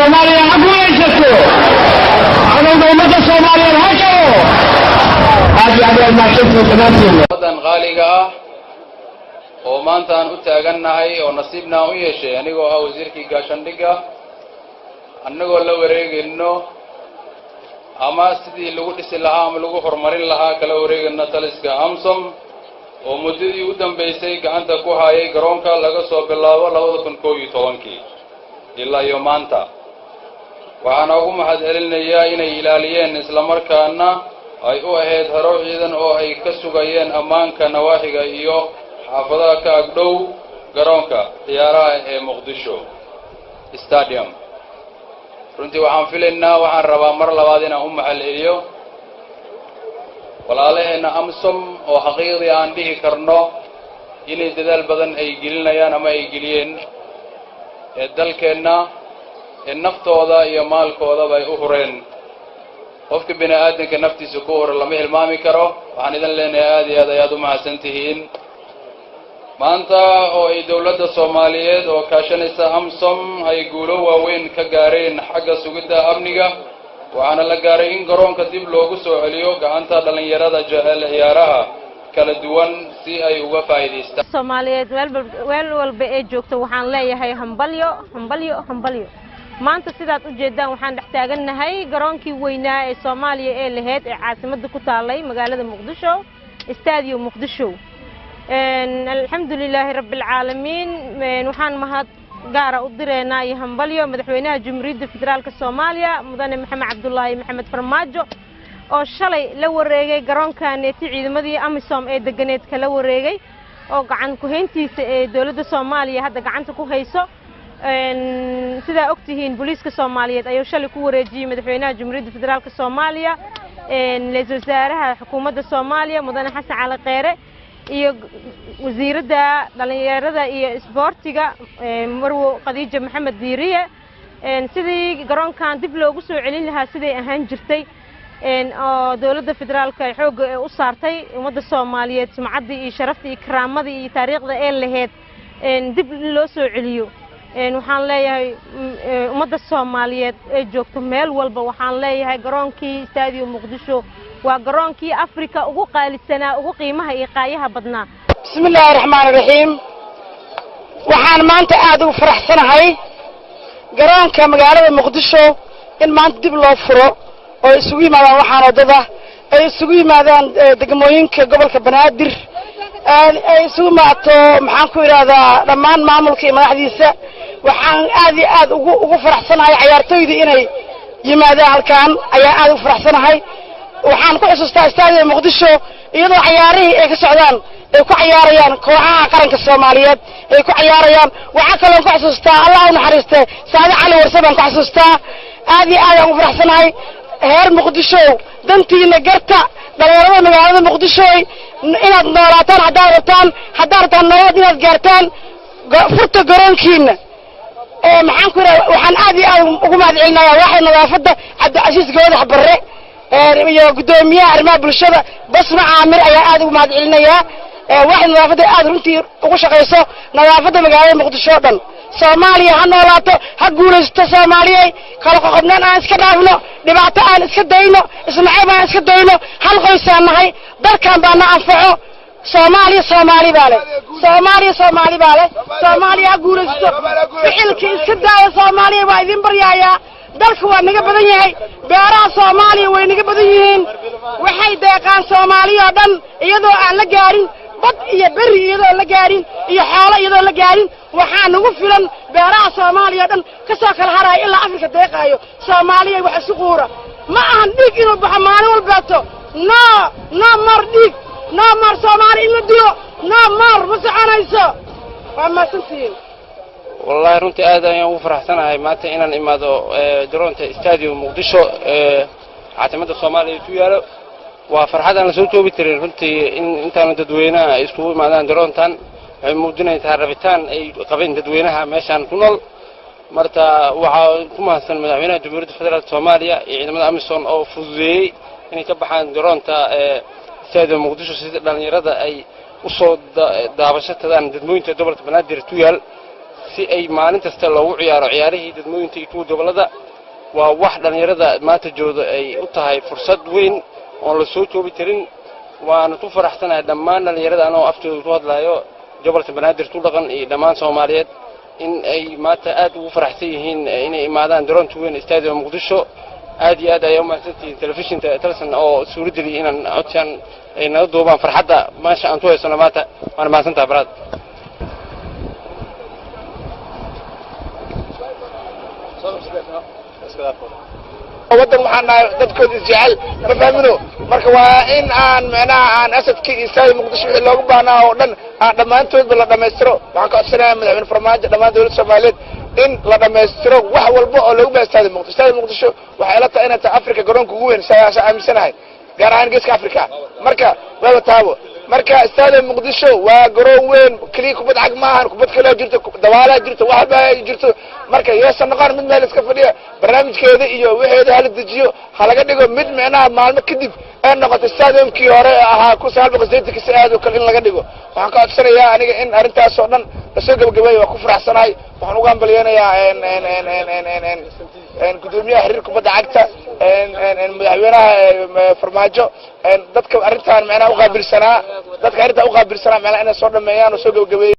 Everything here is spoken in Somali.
Soomaaliya ha guulaysato, cadowga ummadda Soomaaliyeed ha jabo. Aad iyo aad waad mahadsantihiin dhammaantiin. Waddan qaaliga ah oo maanta aan u taagannahay oo nasiibna aan u yeeshay, anigoo ah wasiirkii gaashaandhigga, annagoo la wareegayno ama sidii lagu dhisi lahaa ama lagu horumarin lahaa kala wareegayno taliska AMISOM oo muddadii u dambaysay gacanta ku hayay garoonka laga soo bilaabo 2011-kii ilaa iyo maanta. Waxaana ugu mahad celinayaa inay ilaaliyeen, islamarkaana ay u ahayd haro ciidan oo ay ka sugayeen ammaanka nawaaxiga iyo xaafadaha ka agdhow garoonka ciyaaraha ee Muqdisho Stadium. Runtii waxaan filaynaa, waxaan rabaa mar labaad inaan u mahad celiyo walaalaheenna AMISOM oo xaqiiqdii aan dhihi karno inay dadaal badan ay gelinayaan ama ay geliyeen ee dalkeenna ee naftooda iyo maalkoodaba ay u hureen. Qofka bini aadanka naftiisa ku hura lama hilmaami karo. Waxaan idin leenahay aad iyo aad ayaad u mahadsan tihiin. Maanta oo ay dowladda Soomaaliyeed oo kaashanaysa AMISOM ay guulo waaweyn ka gaareen xagga sugidda amniga, waxaana la gaaray in garoonka dib loogu soo celiyo gacanta dhallinyarada jecel ciyaaraha kala duwan si ay uga faa'iidaystaan. Soomaaliyeed meel walba ee joogto waxaan leeyahay hambalyo, hambalyo, hambalyo. Maanta sidaad u jeedaan waxaan dhex taagannahay garoonkii weynaa ee Soomaaliya ee lahayd ee caasimadda ku taalay magaalada Muqdisho, Stadium Muqdisho. Alxamdulilaahi rabbi alcaalamiin. Waxaan mahad gaara u direynaa iyo hambalyo madaxweynaha Jamhuuriyadda Federaalka Soomaaliya, mudane Maxamed Cabdulaahi Maxamed Farmaajo, oo shalay la wareegay garoonkaneeti ciidamadii AMISOM ee deganeed kala wareegay oo gacan ku-hayntiisa ee dowladda Soomaaliya hadda gacanta ku hayso. Sidaa ogtihiin, booliiska Soomaaliyeed ayuu shalay ku wareejiyey madaxweynaha Jamhuuriyadda Federaalka Soomaaliya, ra-iisul wasaaraha xukuumadda Soomaaliya, mudane Xasan Cali Kheyre, iyo wasiiradda dhalinyarada iyo isboortiga, marwo Khadiija Maxamed Diiriye, sidii garoonkan dib loogu soo celin lahaa siday ahaan jirtay oo dowladda federaalka ay xoogga u saartay ummadda Soomaaliyeed, sumcaddii iyo sharaftii iyo karaamadii iyo taariikhda ee lahayd dib in loo soo celiyo. Waxaan leeyahay ummadda Soomaaliyeed ee joogto meel walba, waxaan leeyahay garoonkii Stadium Muqdisho waa garoonkii Afrika ugu qaalisanaa, ugu qiimaha iyo qaayaha badnaa. Bismi illaahi raxmaani raxiim. Waxaan maanta aada ugu faraxsanahay garoonka magaalada Muqdisho in maanta dib loo furo oo isugu yimaadaan waxaan waddada ay isugu yimaadaan degmooyinka gobolka Banaadir, ay isugu imaato, maxaan ku idhahdaa, dhammaan maamulka iyo madaxdiisa. Waxaan aad iyo aad ugu faraxsanahay cayaartoyda inay yimaadaan halkaan ayaa aad ugu faraxsanahay. Waxaan ku xusuustaa Stadium Muqdisho iyadoo cayaarihii ay ka socdaan, ay ku cayaarayaan kooxaha qaranka Soomaaliyeed ay ku cayaarayaan. Waxaa kaloon ku xusuustaa, Allah u naxariiste, Saade Cali Warse baan ku xusuustaa. Aad iyo aad aan ugu faraxsanahay. Heer Muqdisho, dantiina garta. Dhalinyarada magaalada Muqdisho, inaad noolaataan haddaad rabtaan, haddaad rabtaan nolol inaad gaartaan, furta garoonkiina. Maxaan ku idhaha, waxaan aad iyo aad ugu mahad celinayaa waaxda nadaafadda, Cabdicasiis Goodax Barre, iyo guddoomiyaha arrimaha bulshada, Basma Caamir, ayaa aad ugu mahad celinayaa. Waaxda nadaafadda aad runtii ugu shaqayso nadaafadda magaalada Muqdisho o dhan. Soomaaliya ha noolaato, ha guulaysato. Soomaaliyay, kala qoqobnaan aan iska dhaafno, dhibaato aan iska dayno, isnacayb aan iska dayno. Hal qoysaan nahay, dalkan baa na anfaco. Soomaaliya Soomaali baa leh, Soomaaliya Soomaali baa leh. Soomaaliya ha guulaysato. Ficilka iska daaya. Soomaaliya waa idin baryaayaa. Dalka waa naga badan yahay, beeraha Soomaaliya way naga badan yihiin, waxay deeqaan Soomaaliya oo dhan, iyadoo aan la gaarin bad iyo beri, iyadoo la gaarin iyo xoolo, iyadoo la gaarin. Waxaa nagu filan beeraha Soomaaliya o dhan ka soo kala haraayo ilaa Afrika deeqaayo. Soomaaliya wax isu quura. Ma ahan dhiig inuu baxo maalin walbeeto. No, no more dhiig, no more Soomaali in la dilo, no more, ma soconayso. Waa mahadsantihiin. Wallahi runtii aad ayaan ugu faraxsanahay maanta inaan imaado garoonka Stadium Muqdisho ee caasimadda Soomaaliya ku yaalo. Waa farxad aan la soo toobi karin runtii in intaanu dadweynaha ay iskugu imaadaan garoontan. Waxay muujinaysaa rabitaan ay qabeen dadweynaha meeshaan ku nool. Marka waxaa ku mahadsan madaxweynaha Jamhuuriyadda Federaalka Soomaaliya iyo ciidamada AMISOM oo fududeeyey inay ka baxaan garoonta Stadium Muqdisho sida dhallinyarada ay usoo daabasho tagaan degmooyinka gobolka Banaadir ku yaal. Si ay maalin kasta loogu ciyaaro ciyaarihii degmooyinka iyo kuwa gobollada, waa wax dhallinyarada maanta jooga ay u tahay fursad weyn oon la soo toobi karin. Waana ku faraxsanahay dhammaan dhallinyarada, anoo aftooda ku hadlaayo, gobolka Banaadir ku dhaqan iyo dhammaan Soomaaliyeed, in ay maanta aad ugu faraxsan yihiin inay imaadaan garoonka weyn, Stadium Muqdisho. Aad iyo aad ayaa umahadsantihiin telefishinka Telson oo suurageliyay inaan codsiyan ay naga duubaan farxadda meesha aan ku haysano maanta. Waana mahadsantaha baraad. Waddan waxaan nahay dadkooda isjecel, ma fahmino? Marka waa in aan micnaha aan asadkii iyo stadium Muqdisho wixii loogu baahnaa oo dhan aan dhammaantoodba la dhammaystiro. Waxaan ka codsanayaa Madaxweyne Farmaajo, dhammaan dowladda Soomaaliyeed, in la dhammaystiro wax walba oo loogu baahan stadium Muqdisho. Stadium Muqdisho waxay ila tahay inay tahay Africa garoonka ugu weyn, saasa aaminsanahay, gaar ahaan Geeska Africa. Marka waaba taabo. Marka Stadium Muqdisho waa garoon weyn, keliya kubad cag maahan, kubad kalea jirto, dabaalaa jirto, wax walba jirto. Marka yeesan noqon mid meel iska fadhiya. Barnaamijkeeda iyo waxeeda hala dejiyo, ha laga dhigo mid micnaha maalmo kadib ee noqoto stadiumkii hore ee ahaa 1980-kii si aad oo kale in laga dhigo. Waxaan ka codsanayaa aniga in arrintaas oo dhan lasoo gabagabeeyo. Waa ku faraxsanahay. Waxaan ugu hambalyeynayaa gudoomiyaha xiriir kubadda cagta, madaxweynaha Farmaajo, dadka arrintan micnaha uqaabilsanaa, dadka arrintan uqaabilsanaa micnaha inay soo dhameeyaan oo soo gabagabeeyo.